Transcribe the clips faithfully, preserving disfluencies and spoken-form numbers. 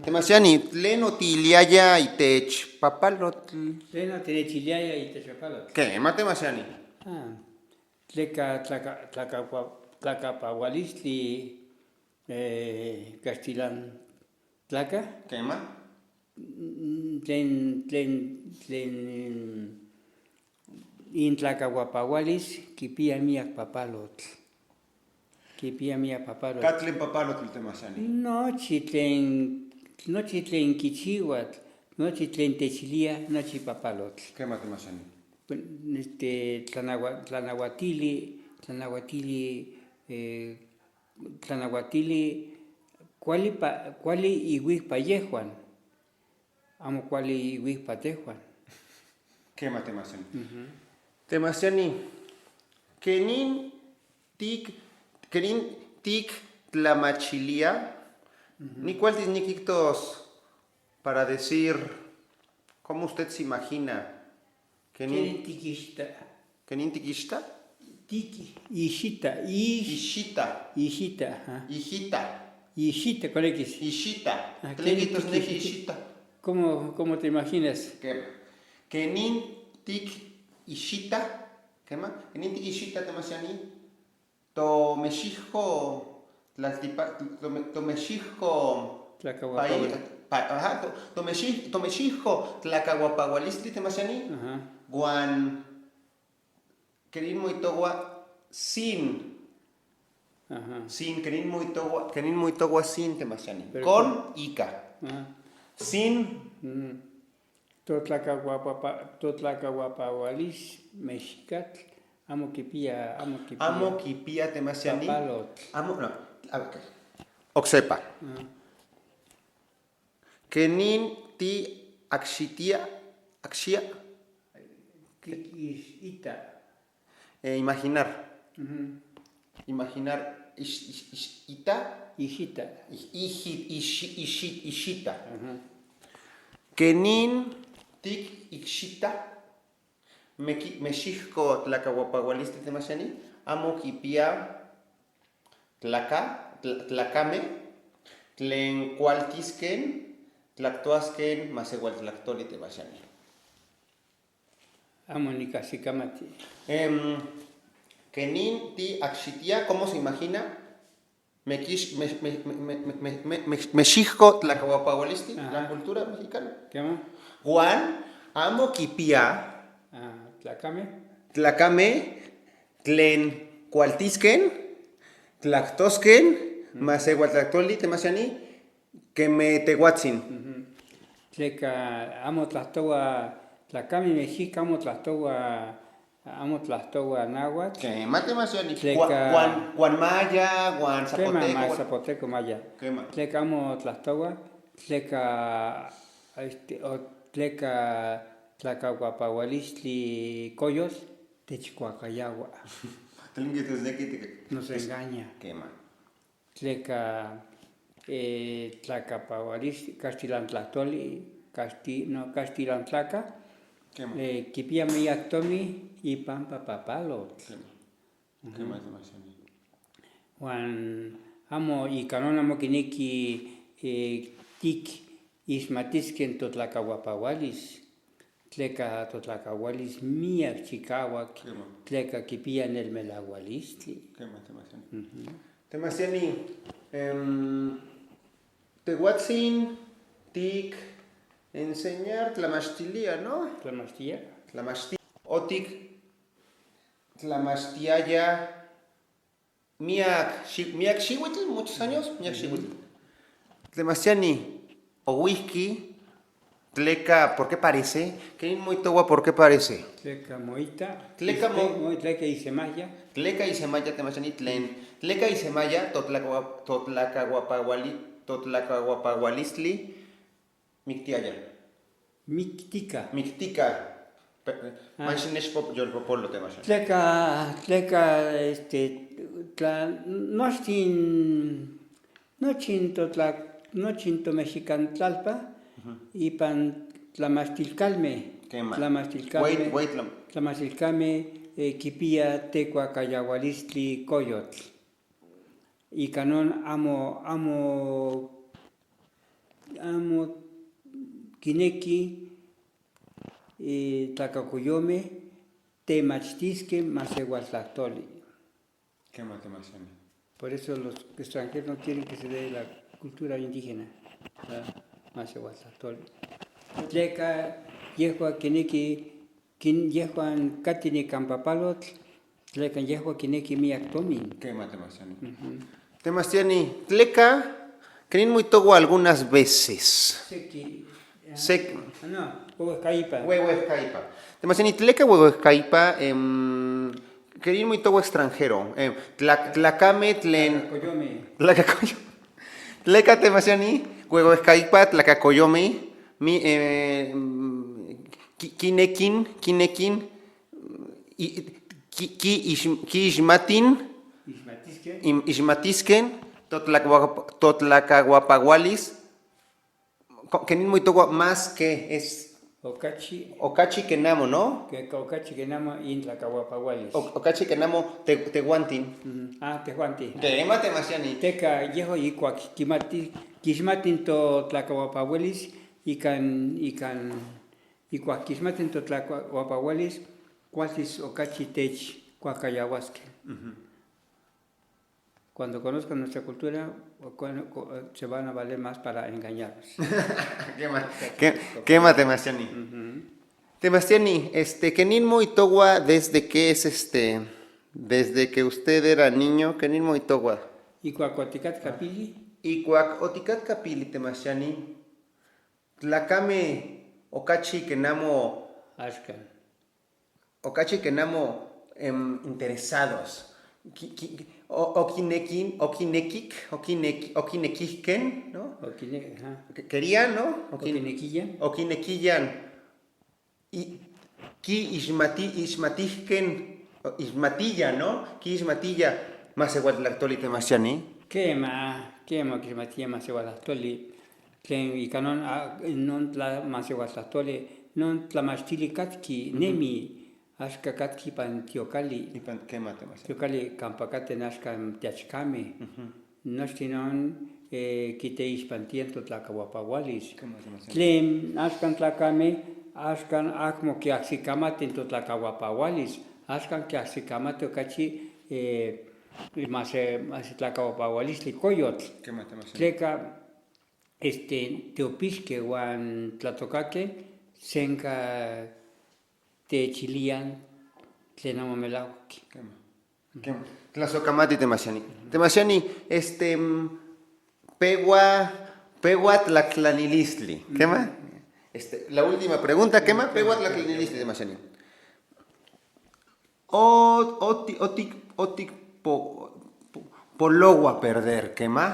Temasiani, ¿tlen otiiliaya itech papalotl? ¿Tlen otinechiliaya itech papalotl? Kema, Temasiani. Ah, tleka, tlaka, tlaka, tlakapaualistli, eh, kaxtilan tlaka. Kema. Mm, tlen, tlen, tlen intlakauapaualis kipia miak papalotl. Kipia miak papalotl. ¿Katlen papalotl, Temasiani? Nochi tlen, nochi tlen kichiua, nochi tlen techilia, nochi papalotl. Kema, Temasiani. Este, tlanaua-, tlanauatili, tlanauatili, eh, tlanauatili kuali pa-, kuali iuikpa yejuan, amo kuali iuikpa tejuan. Kema, Temasiani. Ujú. Temasiani, ¿kenin tik-, kenin tiktlamachiliaj? Ujú. Nikualtis nikijtos para decir cómo usted se imagina. ¿Kenin? ¿Kenin tikijta? ¿Kenin tikijta? Tiki, ijita, ij-, Ijita. Ijita, ajá. Ijita. Ijita, kolekis. Ijita. Ah, ¿tlen ¿kenin kijtosneki tikijta? Ijita. ¿Cómo, cómo te imaginas? Ke-, ¿kenin tikijta? Kema, ¿kenin tikijta, Temasiani? Tomechiko tlaltipa-, tome-, tomechiko Tlakauapaua-, pai-, pa-, ajá, to-, tomechik-, tomechiko tlakauapaualistli, Temasiani. Ajá. Uan kenin moijtoa sin. Ajá. Sin, kenin moijtoa, kenin moijtoa sin, Temasiani. Pero con, con ika. Ajá. Sin. Mm. Totlakauapapa-, totlakauapaualis mexikatl amo kipia, amo kipia. Amo kipia, Temasiani. Papalotl. Amo, no. A ver, oksepa. Ah. ¿Kenin ti akxitia, akxia? Ki-, is-, ita. Eh, imaginar. Ujú. Imaginar, ix-, ix-, ix-, ita. Ijita. Ij-, iji-, ixi-, ixi-, ixita. Ujú. ¿Kenin tikijta? Meki-, mexiko tlakauapaualistli, Temasiani, amo kipia tlaka-, tl-, tlakamej tlen kualtiskej tlaktoaskej maseualtlaktoli, Temasiani. Amo nikajsikamati. Em, ¿kenin ti akxitia? ¿Cómo se imagina? Mekix-, me-, me-, mexiko tlakauapaualistli, ajá, la cultura mexicana. Kema. Uan amo kipia, ah, tlakamej, tlakamej tlen kualtiskej tlaktoskej, mm, maseualtlaktoli, Temasiani, kemej tejuatsin. Ujú. Tleka amo tlajtoa tlakamej mexikaj, amo tlajtoa, amo tlajtoa náhuatl. Kema, Temasiani. Tleka uan, uan, uan maya, uan kema, zapoteco, ma-, uan zapoteco maya. Kema. Tleka amo tlajtoa, tleka, este, o tleka tlakauapaualistli koyotl techkuakayaua. ¿Tlen kijtosneki? Nos engaña. Kema. Tleka, eh, tlakauapaualis-, kaxtilan tlajtoli, kaxti-, no, kaxtilan tlaka, kema, eh, kipia miak tomin ipampa papalotl. Kema. Ujú. Kema, Temasiani. Uan amo ika non amo kineki, eh, tikixmatiskej totlakauapaualis. Tleka totlakaualis miak chikauak, kema, tleka kipia nelmelaualistli. Kema, Temasiani. Ujú. Temasiani, em, tejuatsin tik enseñar, tlamachtilia, ¿no? Tlamachtia. Tlamachti-, otik tlamachtiaya miak xi-, miak xiuitl, muchos años, miak, ujú, xiuitl. Temasiani, ouijki, tleka, ¿por qué parece? ¿Kenin moijtoa por qué parece? Tleka moita. Tleka mo- Iste-, mo-, tleka isemajya. Tleka isemajya, Temasiani, tlen. Tleka isemajya, totlakaua-, totlakauapauali-, totlakauapaualistli, miktiaya. Miktika. Miktika. Pe-, ah, manxi nechpop-, yolpopolo, Temasiani. Tleka, tleka, este, tla, nochtin, nochtin totla-, nochin tomexikantlalpa, ipan tlamachtilkalmej. Kema. Tlamachtilkalmej. Wait, wait, lam- Tlamachtilkalmej, eh, kipia tekuakayaualistli koyotl. Ika non amo, amo, amo kineki, eh, tlakakoyomej temachtiskej maseualtlajtoli. Kema, temachtiani. Por eso los extranjeros no quieren que se dé la cultura indígena, la maseualtlajtoli. Tleka yejua kineki, kin-, yejuan katej nikan papalotl, tleka yejua kineki miak tomin. Kema, temachtiani. Ujú. Temachtiani, tleka, kenin moijtoua algunas veces. Seki, ah, Sek- no, uejkaipa. Uejkaipa. Temachtiani, tleka uejkaipa, em, kenin moijtoua extranjero, em, tla-, tlakamej tlen Tlakakoyomej. Tlakakoyo-, tleka, temachtiani, uejkaipa tlakakoyomej, mi-, eh, mm, ki-, kinekin, kinekin, i-, ki-, ki-, ix-, kiixmatin, Ixmatiskej. im-, ixmatisken, totlakua-, totlakauapaualis, ko-, kenin moijtoua más que es Okachi. Okachi ken amo, ¿no? Ke-, okachi ken amo intlakauapaualis. O-, okachi ken amo te-, tejuantin. Mm, ah, tejuantin. Kema, temachtiani. Tleka yejua ikuak kimati-, kixmatin totlakauapaualis, ikan, ikan, ikuak kixmatin totlakauapaualis, kualtis okachi techkuajkayauaskej. Ujú. Cuando conozcan nuestra cultura, o cuando co-, se van a valer más para engañarnos. Kema, ke-, kema, temachtiani. Ujú. Temachtiani, este, kenin moijtoua desde que es, este, desde que usted era niño, kenin moijtoua. Ikuak otikatka pili. Ikuak otikatka pili, temachtiani, tlakamej okachi ken amo Axkan. Okachi ken amo, em, interesados. Ki-, ki-, o-, okinekin-, okinekik-, okinek-, okinekijken, ¿no? Okine-, ajá. Que-, querían, ¿no? Okin-, Okinekiyan. Okinekiyan. Y ki-, ixmati-, ixmatijken, ixmatiya, ¿no? Kiixmatiya maseualtlajtoli, temachtiani. Kema, kema, kixmatiya maseualtlajtoli. Tlen ika non, a, non tla-, maseualtlajtoli, non tlamachtili katki, nemi, axka katki ipan tiokali. Ipan, kema, temachtiani. Tiokali kampa katej axka teachkamej. Ujú. Nochtin non, eh, kiteixpantiaj totlakauapaualis. Kema, temachtiani. Tlen axkan tlakamej, axkan amo kiajsikamatij totlakauapaualis. Axkan kiajsikamatij okachi, eh, mase-, masetlakauapaualistli koyotl. Kema, temachtiani. Tleka este, teopixkej uan tlatokakej senka techiliaj tlen amo melauak. Kema. Kema. Tlasokamati, temachtiani. Temachtiani, este, mm, peua, peua tlaklanilistli. Kema. Este, la última pregunta, kema, peua tlaklanilistli, temachtiani. O-, oti-, otik-, otik-, po-, po-, poloua perder, kema.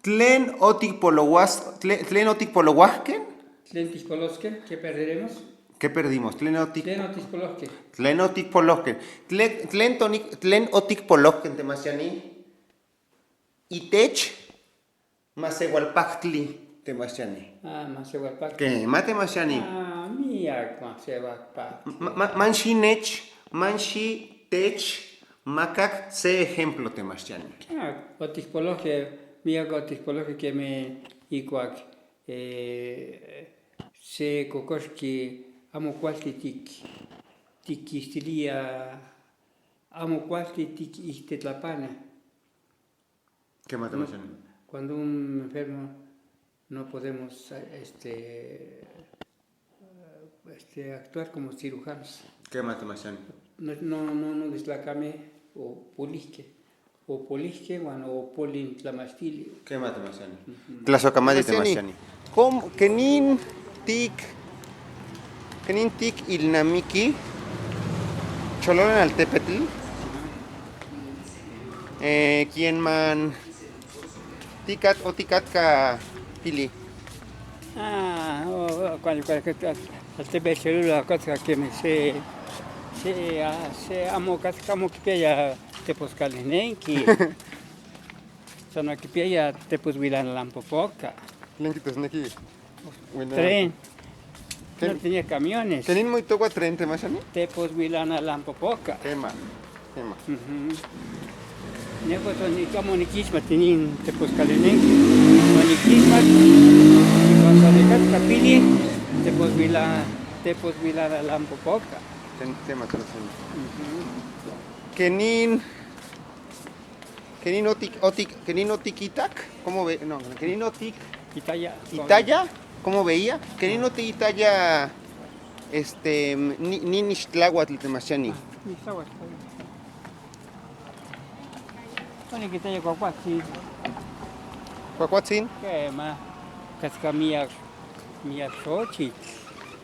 Tlen otikpolouas-, tle-, tlen otikpolouajken? ¿Tlen tikpoloskej? ¿Qué perderemos? ¿Qué perdimos? Tlen otik-, ¿Tlen otikpolojkej? Tlen otikpolojken. Tle-, tlen tonik-, tlen otikpolojken, temachtiani? Itech maseualpaktli, temachtiani. Ah, maseualpaktli. Kema, temachtiani. Ah, miak maseualpaktli. Ma-, ma-, manxi nech, manxi tech, makak se ejemplo, temachtiani. Ah, otikpolojkej, miak otikpolojkej kemij ikuak, eh, se kokoxki amo kualti tik-, tikkixtilia, amo kualti tikixtetlapana. Kema, temachtiani. Cuando un enfermo no podemos, este, este, actuar como cirujanos. Kema, temachtiani. No, no, no, no, tlakamej o polijkej, o polijkej uan o polin tlamachtili. Kema, temachtiani. Ujú. Tlasokamati, temachtiani. Kom-, kenin tik-, kenin tikilnamiki Chololo altepetl, eh, kien man tikat-, otikatka, Pili? Ah, o, o, kuali, kuali, kuali, altepetl Chololo okatka kemij se, se, ah, se amo okatka, amo kipiaya teposkalejnenki. No kipiaya tepos Wilanalampopoka. ¿Tlen kijtosneki? Tren. Ken-, no tenía camiones. ¿Kenin moitoka tren, Temaxani? Tepos Wilanalampopoka. Kema, kema. Ujú. Nejua son amo nikixmati nin tepos kalinenki. Uan nikixmat, ikuan kualikatka pili, tepos Wila-, tepos Wilanalampopoka. Ken-, kema, Temaxani. Ujú. Kenin, kenin otik, otik, kenin otikitak, ¿cómo ve? No, kenin otik- Itaya. Itaya, ¿cómo veía? Kenin otikitaya, este, ni, ni nixtlauatl, Temaxani. Ah, nixtlauatl. Onikitaya kuakuatsin. ¿Kuakuatsin? Kema, katka miak, miak xochitl.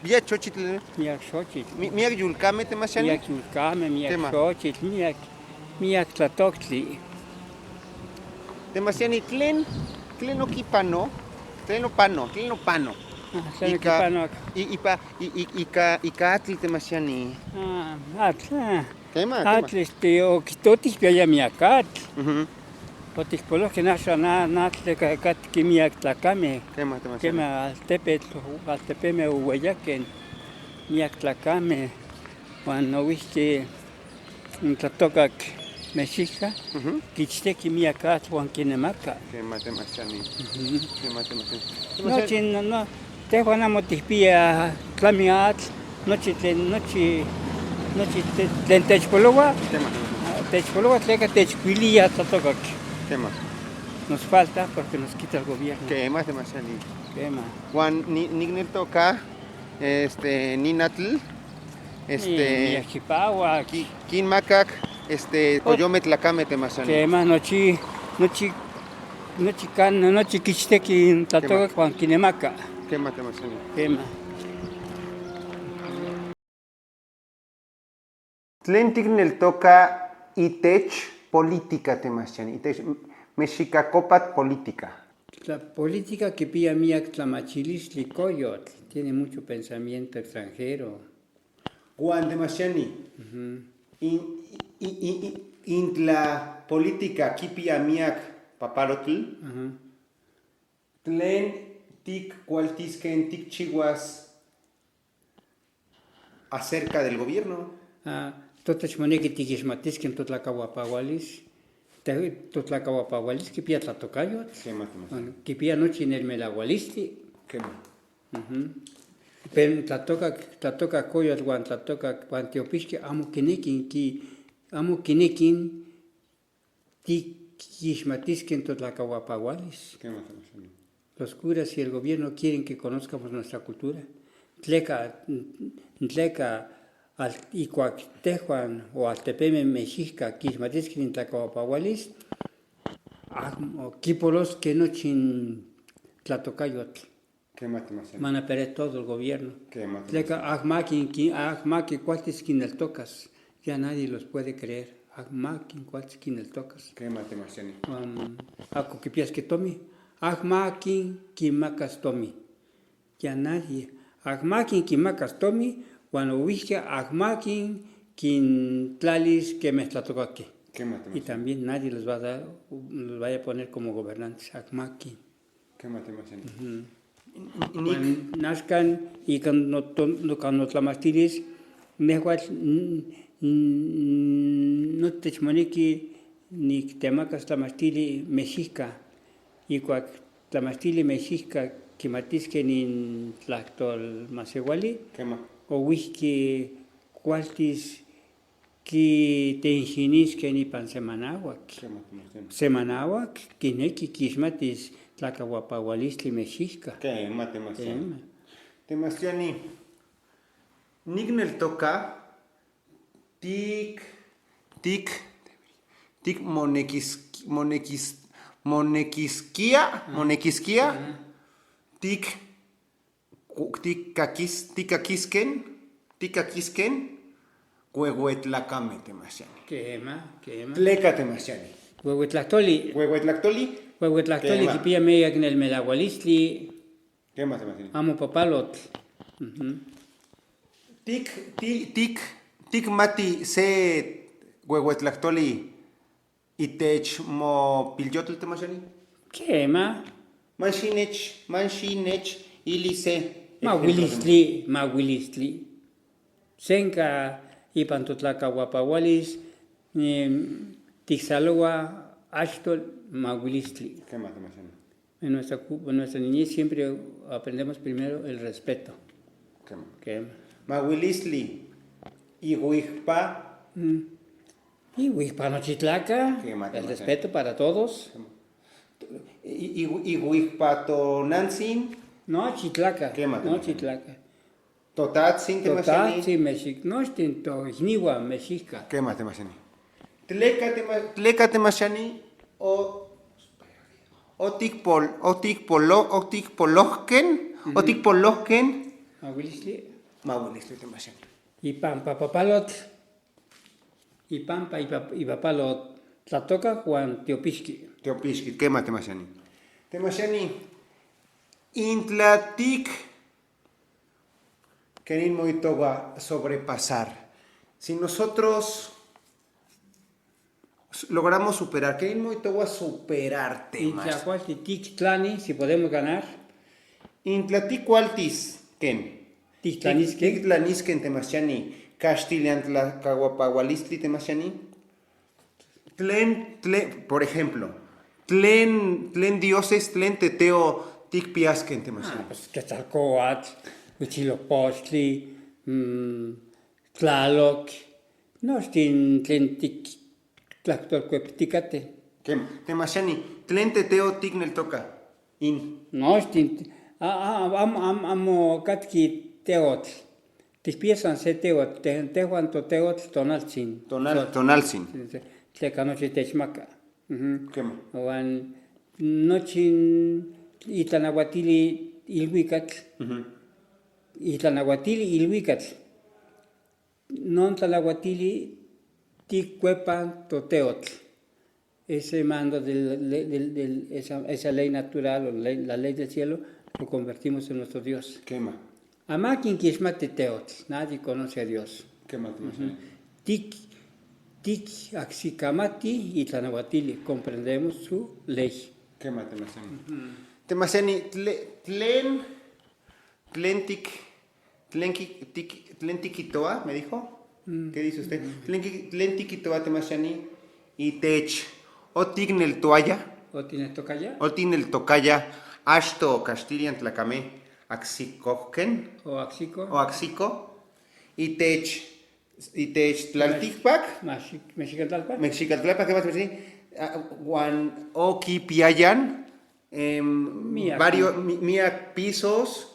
Miak xochitl. Miak xochitl. Mi-, miak yolkamej, Temaxani. Miak yolkamej, miak, kema, xochitl, miak, miak tlatoktli. Temaxani, ¿tlen, tlen okipano? ¿Tlen opano? ¿Tlen opano? Ah, tlen ika, okipano ak- i-, ipa-, i-, i-, ika, ika atl, Temaxani. Ah, atl, ah. Kema, kema. Atl, este, okito-, otikpiaya miak atl. Ujú. Otikpolojkej naxa na-, natl, tleka katki miak tlakamej. Kema, Temaxani. Kema, altepetl, altepemej oueyakej miak tlakamej. Uan noijki n tlatokak mexika, ujú, kichteki miak atl uan kinemaka. Kema, Temaxani. Ujú. Kema, Temaxani. Nochi, no, no, tejuan amo tikpia tlami atl, nochi tlen, nochi, nochi te-, tlen techpoloa, kema, ah, techpoloa tleka techkuilia tlatokak. Kema. Nos falta porque nos quita el gobierno. Kema, Temaxani. Kema. Uan ni-, nikneltoka, este, nin atl, este, miak chipauak. Ki-, kinmakak, este, oh, koyomej tlakamej, Temaxani. Kema, nochi, nochi, nochi kan-, nochi kichteki n tlatokak, kema, uan kinemaka. Kema, Temaxani. Kema. ¿Tlen tikneltoka itech política, Temaxani? Itech m-, mexikakopat política. La política kipia miak tlamachilistli koyotl, tiene mucho pensamiento extranjero. Uan, Temaxani, ujú, in, in, in, in, in tla política kipia miak papalotl, ujú, ¿tlen tikkualtiskej tikchiuas acerca del gobierno? Ah, totech moneki tikixmatiskej totlakauapaualis. Te-, totlakauapaualis kipia tlatokayotl. Kema, Temaxani. Bueno, kipia nochi nelmelaualistli. Kema. Ujú. Pero tlatoka, tlatoka koyotl uan tlatoka uan tiopixki amo kinekin ki-, amo kinekin tikixmatiskej totlakauapaualis. Kema, Temaxani. Los curas y el gobierno quieren que conozcamos nuestra cultura. Tleka, tleka al-, ikuak tejuan o altepemej mexika kixmatiskej intlakauapaualis, amo kipoloskej nochi n tlatokayotl. Kema, Temaxani. Van a perder todo el gobierno. Kema, Temaxani. Tleka akmakin ki-, akmakin kualtis kineltokas. Ya nadie los puede creer. Akmakin kualtis kineltokas. Kema, Temaxani. Uan ako kipiaskej tomin. Akmakin kimakas tomin. Ya nadie. Akmakin kimakas tomin, uan noijki akmakin kintlalis kemej tlatokakej. Kema, Temaxani. Y también nadie los va a dar, los vaya a poner como gobernantes. Akmakin. Kema, Temaxani. Ujú. Nik- Uan axkan ika noto-, noka notlamachilis, nejuatl n-, n-, notech moneki niktemakas tlamachtili mexika. Ikuak tlamachtili mexika kimatiskej nin tlajtol maseuali, kema, ouijki kualtis kitenxiniskej ipan semanauak. Kema, Temaxani. Semanauak kineki kixmatis tlakauapaualistli mexika. Kema, Temaxani. Kema. Temaxani, nikneltoka tik, tik, tik monekis-, monekis-, monekiskia, monekiskia, tik ku-, tikkakis-, tikkakisken, tikkakisken ueuetlakamej, Temaxani. Kema, kema. Tleka, Temaxani. Ueuetlajtoli. Ueuetlajtoli. Ueuetlajtoli, kema, kipia miak nelmelaualistli. Kema, Temaxani. Amo papalotl. Ujú. Tik, ti-, tik, tikmati se ueuetlajtoli itech mopilyotl, Temasiani? Kema. Manxinech, manxinech, ili se ejemplo. Mauilistli, mauilistli. Senka ipan totlakauapaualis, em, tiksaloa, axtol, mauilistli. Kema, Temasiani. En nuestra cu-, en nuestra niñez siempre aprendemos primero el respeto. Kema. Kema. Mauilistli, iuikpa. Mm. Iuikpa nochi tlakaj. Kema, Temasiani. El respeto para todos. Kema. I-, i-, iuikpa tonantsin. Nochi tlakaj. Kema, Temasiani. Nochi tlakaj. Totatsin, Temasiani. Totatsin, mexik-, nochtin toikniuan mexikaj. Kema, Temasiani. Tleka, Tema-, tleka, Temasiani, o-, otikpol-, otikpolo-, otikpolojken, ujú, otikpolojken. Mauilistli. Mauilistli, Temasiani. Ipampa papalotl, ipampa ipa-, ipapalotl tlatoka uan tiopixki. Tiopixki, kema, Temasiani. Temasiani, intlatik Kenin moitoua sobrepasar. Si nosotros s-, logramos superar, kenin moitoua superarte, maestro. Intlakualti tiktlani, si podemos ganar. Intlatikualtis, ken. Tiktlanisken. Tik-, tiktlanisken, Temasiani. Kastilian tlakauapaualistli, Temasiani. Tlen, tlen, por ejemplo, tlen, tlen dioses, tlen teteo tikpiasken, Temasiani? Ah, pues, Quetzalcóatl, Huitzilopochtli, mm, Tlaloc, nochtin tlen tik-, tlajtolkueptikatej. Kem-, Temasiani, tlen teteo tikneltoka? In. Nochtin, a, a, amo, amo, amo katki teotl. Tikpiaj san se teotl, te-, tejuan toteotl tonaltzin. Tonal-, so-, tonaltzin. Tleka nochi techmaka. Ujú. Kema. Uan nochin itlanauatili iluikatl. Ujú. Itlanauatili iluikatl. Non tlanauatili tikkuepa toteotl. Ese mando del, del, del, del, esa, esa ley natural o ley, la ley del cielo, lo convertimos en nuestro Dios. Kema. Amakin kixmati teotl, nadie conoce a Dios. Kema, Temasiani. Ujú. Tik, tik ajsikamati itlanauatili, comprendemos su ley. Kema, Temasiani. Ujú. Temasiani, tle-, tlen, tlen tik, tlen ki-, tik-, tlen tikijtoa, me dijo? Mm. ¿Qué dice usted? Mm. Tlen ki-, tlen tikijtoa, Temasiani, itech otikneltoaya? Otineltokaya? Otineltokaya, axto kastilian tlakamej, ajsikojken. O ajsiko. O ajsiko. Itech, itech tlaltikpak. Mexi-, mexikatlalpak. Mexikatlalpak, ¿qué más, Temasiani? Ah, uan okipiayan, em, miak, vario-, mi-, miak pisos,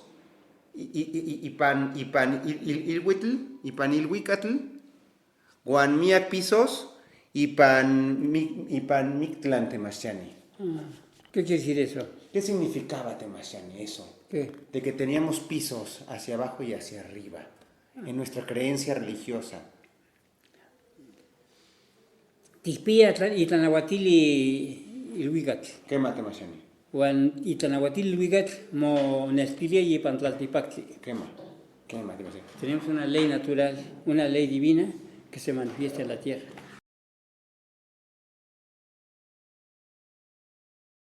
i-, i-, i-, i-, ipan, ipan il-, il-, ilhuitl, ipan iluikatl, uan miak pisos, ipan mi-, ipan miktlan, Temasiani. Ah, ¿qué quiere decir eso? ¿Qué significaba, Temasiani, eso? ¿Qué? De que teníamos pisos hacia abajo y hacia arriba, en nuestra creencia religiosa. Tikpia tla-, itlanauatili iluikatl. Kema, Temasiani. Uan itlanauatili iluikatl monestilia ipan tlaltikpaktli. Kema, kema, Temasiani. Tenemos una ley natural, una ley divina que se manifiesta en la tierra.